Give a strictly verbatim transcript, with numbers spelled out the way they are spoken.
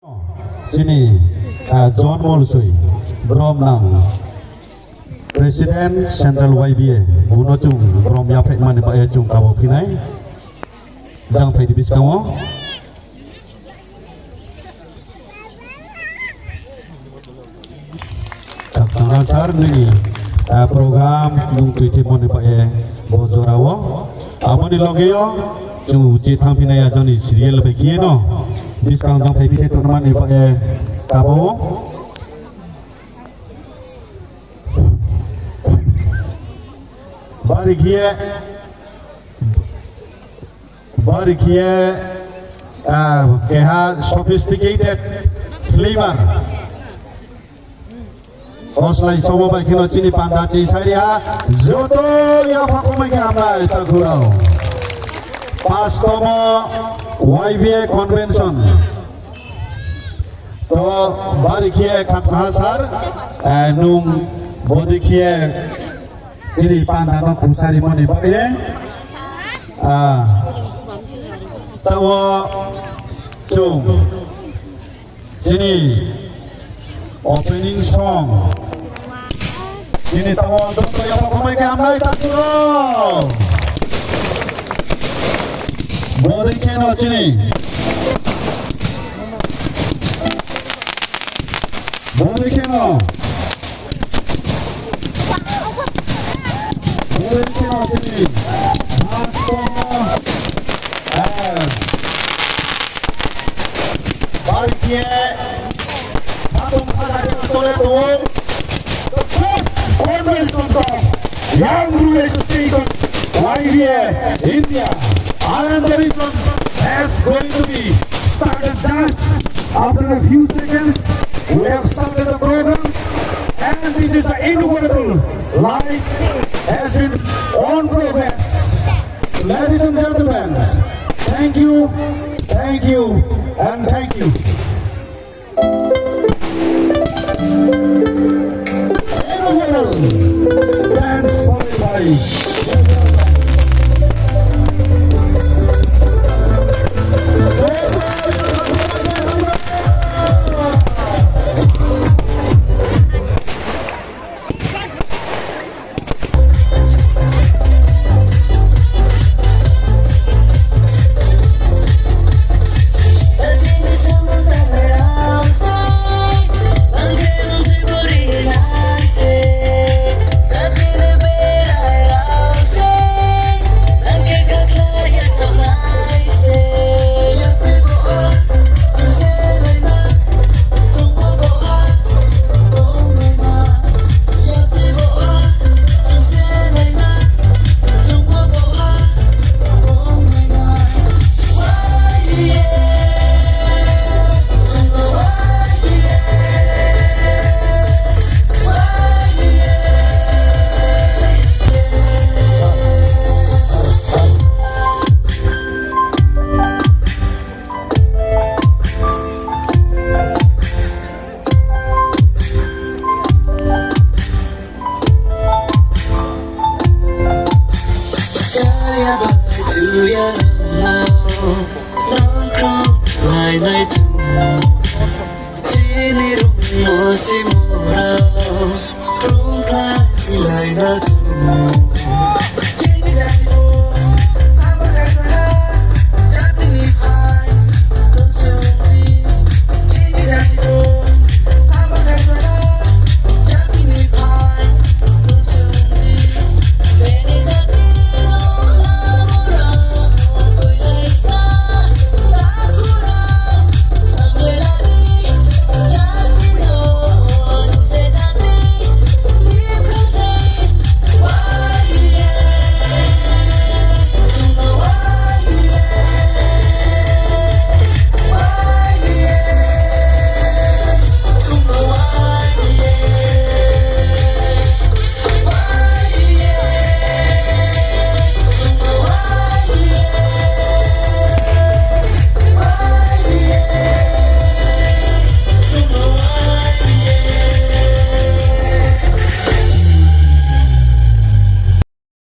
Chini, ah, John Molsoi, brom nang, President Central Y B A, bung no chung brom yaphaihmani baoh ye chung kabo phinai. Jang phai di buskang wo. Khakchangha sir, nini, ah, program nung tuithimo ni baoh ye bo jora wo. Abo ni loge yo chung uchih thanngphi nai ya jang ni serial bai khe ye no. Buskang jang phaiphi khe tongmani baoh ye kabo. Bari khe ye, bari khe ye, ah, keha sophisticated filmer. Oslai somo bai khe no chini panda ching sari ha, joto yapha khomai khe hamnai takhu rao. Pastomo Y B A convention. To bari khe khakchangha sir, eh, nung bodei khe chini panda no khusarimoni baoh ye, ah, taoh wo chung chini opening song. Chini taoh wo joto yapha khomai khe hamnai takhu rao. Bodei khe no chini. Bodei khe no. Bodei khe no chini. Pastomo. Eh. Bari khe, Bhatung Khada khe tole tong. The first convention of Young Bru Association, Y B A, India, Anandari Johnson has going to be started just after a few seconds. We have started the programs, and this is the inaugural live has been on progress. Ladies and gentlemen, thank you, thank you, and thank you. Dance followed by